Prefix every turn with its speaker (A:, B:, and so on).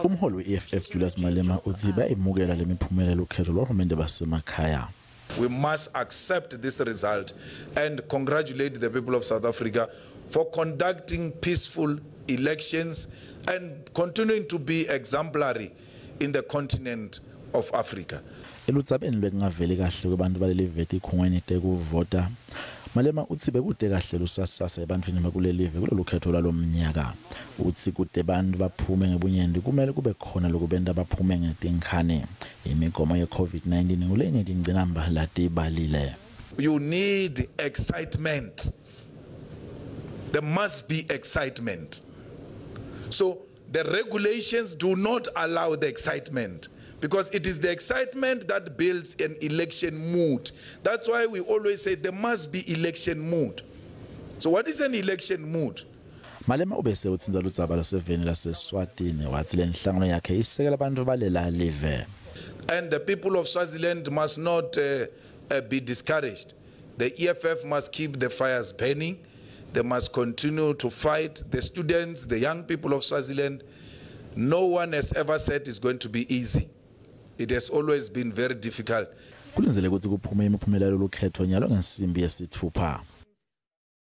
A: Umholi we-EFF Julius Malema utsi bayayimukela lemiphumela yelukhetfo lwahulumende basemakhaya.
B: We must accept this result and congratulate the people of South Africa for conducting peaceful elections and continuing to be exemplary in the continent of Africa.
A: Eludzabeni lwekungaveli kahle kwebantfu balelive etikhungweni tekuvota, Malema utsi bekute kahle lusasasa ebantfwini bakulelive kulolukhetfo lwalomnyaka. Utsi kute bantfu baphume ngebunyenti kumele kube khona lokubenta baphume ngetinkhani. Imigomo ye-COVID-19 ngulenye yetingcinamba latibalile.
B: You need excitement. There must be excitement. So the regulations do not allow the excitement, because it is the excitement that builds an election mood. That's why we always say there must be election mood. So what is an election mood?
A: Malema ubese utsintsa ludzaba lwaseveni laseSwatini, watsi lenhlangano yakhe isekela bantfu balela live.
B: And the people of Swaziland must not be discouraged. The EFF must keep the fires burning. They must continue to fight. The students, the young people of Swaziland, no one has ever said it's going to be easy. It has always been very difficult.
A: Kulindzeleke kutsi kuphume imiphumela yalolukhetfo nyalo ngensimbi yesitfupha.